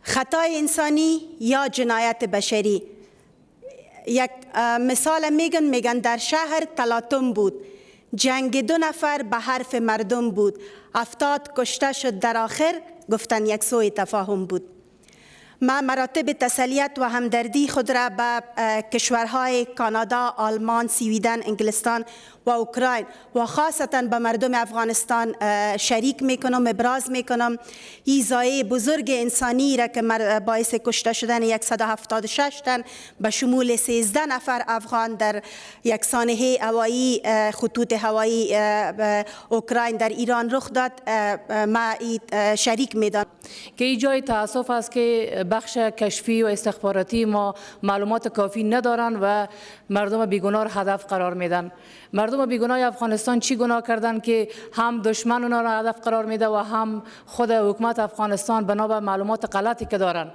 خطای انسانی یا جنایت بشری. یک مثال میگن، میگن در شهر تلاطم بود، جنگ دو نفر به حرف مردم بود، 70 کشته شد در آخر، گفتن یک سوء تفاهم بود. ما مراتب تسلیت و همدردی خود را به کشورهای کانادا، آلمان، سویدن، انگلستان و اوکراین و خاصتا به مردم افغانستان شریک میکنم، ابراز میکنم. این ضایعه بزرگ انسانی را که باعث کشته شدن 176 تن به شمول 13 نفر افغان در یک سانحه هوایی خطوط هوایی اوکراین در ایران رخ داد، ما شریک میدانم. که ای جای تاسف است که بخش کشفی و استخباراتی ما معلومات کافی ندارن و مردم بیگناه هدف قرار میدن. مردم بیگناه افغانستان چی گناه کردن که هم دشمن اونا را هدف قرار میده و هم خود حکومت افغانستان بنا به معلومات غلطی که دارن؟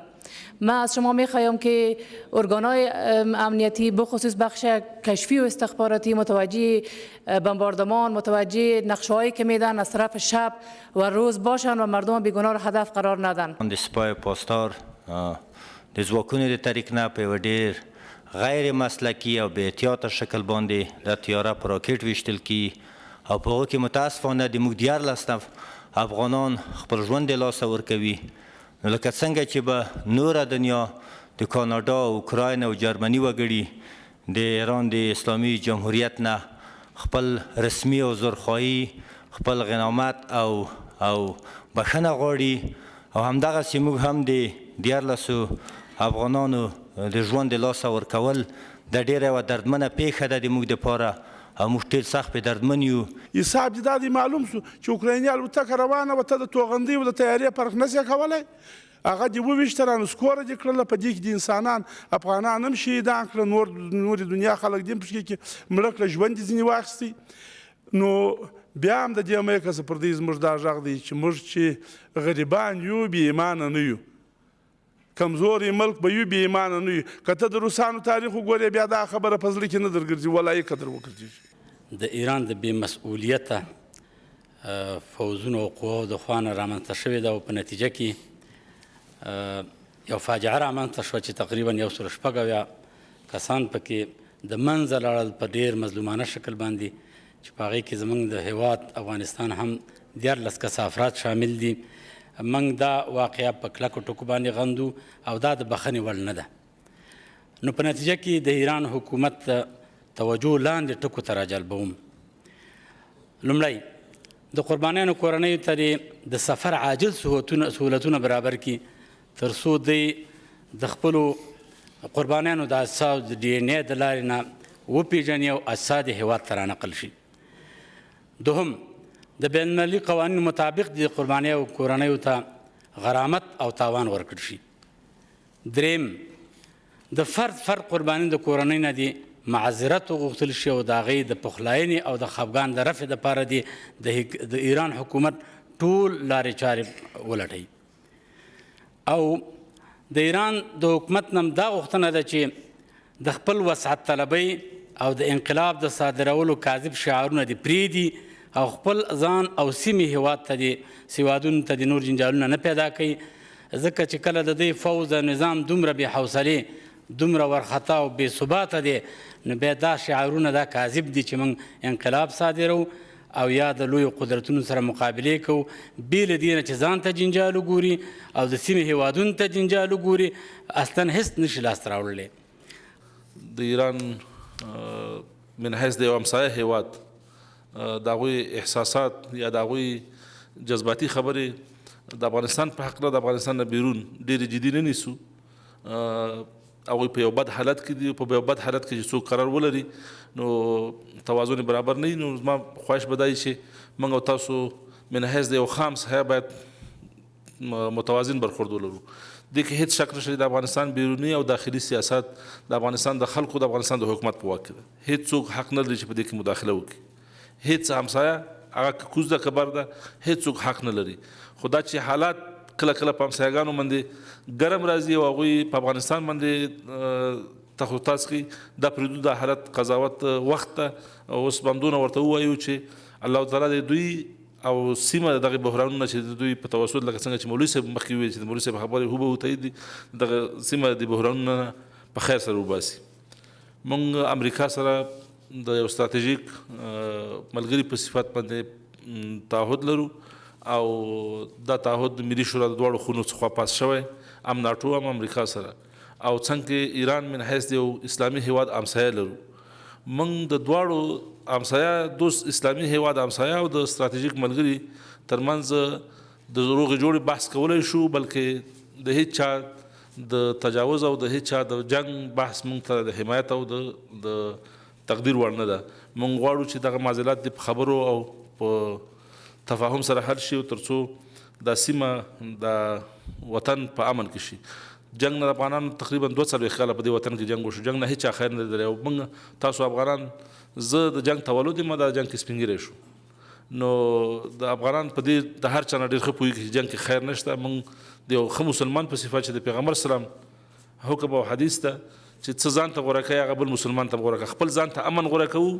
ما از شما میخوایم که ارگانهای امنیتی، بخصوص بخش کشفی و استخباراتی، متوجه بمباردمان، متوجه نقشه که میدن از طرف شب و روز باشن و مردم بیگناه را هدف قرار ندن. د سپاه پاسدار د ځواکونو د طریق نه په یوه ډېر غیر مسلکي او بې احتیاطه شکل باندې دا طیاره په راکټ ویشتل کیږي او په هغو کې متاسفانه د موږ 13 افغانان خپل ژوند د لاسه ورکوي. نو لکه څنګه چې به نوره دنیا د کاناډا، اوکراین او جرمني وګړي د ایران د اسلامي جمهوریت نه خپل رسمي عذرخواهي، خپل غنامت او بخښنه غواړي، او همدغسې موږ هم د 13 افغانانو د ژوند د لاسه ورکول دا ډېره یوه دردمنه پېښه ده د موږ دپاره او موږ ډېر سخت پرې دردمن یو. حساب دې دا دی معلوم شو چې اوکرایني الوتکه روانه وه، ته د توغندۍ او د طیارې فرق نه شې کولی، هغه دې وویشته، رانسکوره دې کړله، په دې کې دې انسانان افغانان هم شهیدان کړه، نورې دنیا خلک دې هم پکې کې مړه کړه، ژوند دې ځینې واخیستی. نو بیا هم د دې مې کسه پر دې زموږ دا غږ دی چې موږ چې غریبان یو، بې ایمانه نه یو، کمزوری ملک به یو، بې ایمانه نه یو. که ته د روسانو تاریخ وګورې بیا دا خبره په زړه کې نه درګرځي، ولایي که در وګرځېږي. د ایران د بې مسؤلیته فوځونو او قواو د خوا نه رامنځته شوې ده او په نتیجه کې یو فاجعه رامنځته شوه چې تقریبا 176 کسان پکې د منځه لاړل په ډېر مظلومانه شکل باندې، چې په هغې کې زموږ د هیواد افغانستان هم 13 کسه افراد شامل دي. موږ دا واقعه په کلکو ټکو باندې غندو او دا د بخښنې وړ نه ده. نو په نتیجه کې د ایران حکومت توجه لاندې ټکو ته راجلبوم. لومړی، د قربانیانو کورنیو ته دې د سفر عاجل سهولتونه برابر کړي تر څو دوی د خپلو قربانیانو د اجسادو د ډي ان ای د لارې نه وپېژني او اجساد یې هېواد ته رانقل شي. دوهم، د بین المللي قوانینو مطابق د قربانیو کورنیو ته غرامت او تاوان ورکړ شي. دریم، د فرد فرد قرباني د کورنۍ نه دې معذرت وغوښتل شي او د هغې د پخلاینې او د خفګان د رفع دپاره دې د ایران حکومت ټول لارې چارې ولټوي. او د ایران د حکومت نه هم دا غوښتنه ده چې د خپل وسعت طلبۍ او د انقلاب د صادرولو کاذب شعارونه دې پرېږدي او خپل ځان او سیمې هیواد ته دې سیوادونو ته دې نور جنجالونه نه پیدا کوي، ځکه چې کله د دې فوځ د نظام دومره بې حوصلې، دومره ورخطا او بې ثباته دی، نو بیا دا شعارونه دا کاذب دي چې موږ انقلاب صادرو او یا د لویو قدرتونو سره مقابلې کوو، بې له دې نه چې ځان ته جنجال وګوري او د سیمې هیوادونو ته جنجال وګوري، اصلا هېڅ نشي لاسته راوړلی. د ایران من حیث د یو همسایه هیواد د هغوی احساسات یا د هغوی جذباتي خبرې د افغانستان په هکله د افغانستان نه بیرون ډېرې جدي نه نیسو. هغوی په یو بد حالت کې دي، په یو بد حالت کې چې څوک قرار ولري نو توازن یې برابر نه وي. نو زما خواهش به دا وي چې موږ او تاسو من حیث د یو خام سایه باید متوازن برخورد ولرو. دې کې هیڅ شک نشته چې د افغانستان بیروني او داخلي سیاست د افغانستان د خلکو، د افغانستان د حکومت په واک کې ده. هیڅ څوک حق نه لري چې په دې کې مداخله وکړي. هیڅ همسایه، هغه که کوز ده که بر ده، هیڅ څوک حق نه لري. خو دا چې حالات کله کله په همسایهګانو باندې ګرم راځي او هغوی په افغانستان باندې تخطاس کوي، دا پرېږدو دا حالت قضاوت وخت ته. اوس به همدونه ورته ووایو چې الله تعالی دې دوی او سیمه د دغه بحرانونو چې د دوی په توسط، لکه څنګه چې مولوي صاحب مخکې وویل، چې د مولوي صاحب خبرې هوبهو تایید دي، دغه سیمه د بحرانونو په خیر سره وباسي. مونږ امریکا سره د یو ستراتیژیک ملګري په صفت باندې تعهد لرو او دا تعهد د ملي شورا د دواړو خونو څخه پاس شوی، هم ناټو هم امریکا سره. او څنګه ایران من حیث د یو اسلامي هیواد همسایه لرو، موږ د دواړو همسایه دوست اسلامي هیواد همسایه او د ستراتیژیک ملګري ترمنځ د روغې جوړې بحث کولی شو، بلکې د هیڅ چا د تجاوز او د هیڅ چا د جنگ بحث موږ ته د حمایت او د تقدیر وړ نه ده. موږ غواړو چې دغه معضلات دې په خبرو او په تفاهم سره حل شي، ترڅو دا سیمه د وطن په امن کې شي. جنگ نه افغانانو تقریبا 42 کاله په دې وطن کې جنگ وشو، جنگ نه هیڅ خیر نه دی. او موږ تاسو افغانان، زه د جنگ تولد یم، دا جنگ کې سپین ږیری شو، نو د افغانان په دې د هر چا نه ډېر ښه پوهېږي چې جنگ کې خیر نشته. موږ د یو ښه مسلمان په صفت چې د پیغمبر سلام حکم او حدیث ته چې څه ځان ته غوره کوي هغه بل مسلمان ته غوره کوي، خپل ځان ته امن غوره کوو،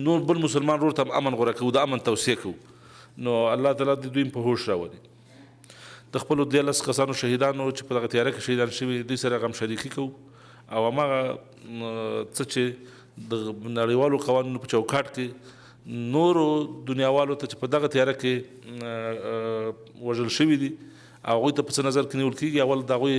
نور بل مسلمان ورور ته هم امن غوره کوو، د امن توصیه کوو. نو الله تعالی دې دوی په هوښ راولي. د خپلو 13 کسانو شهیدانو چې په دغه تیاره کې شهیدان شوي دوی سره غم شریکي کوو، او هماغه څه چې د نړیوالو قوانینو په چوکاټ کې نورو دنیاوالو ته چې په دغه تیاره کې وژل شوي دي هغوی ته په څه نظر کې نیول کېږي، اول د هغوی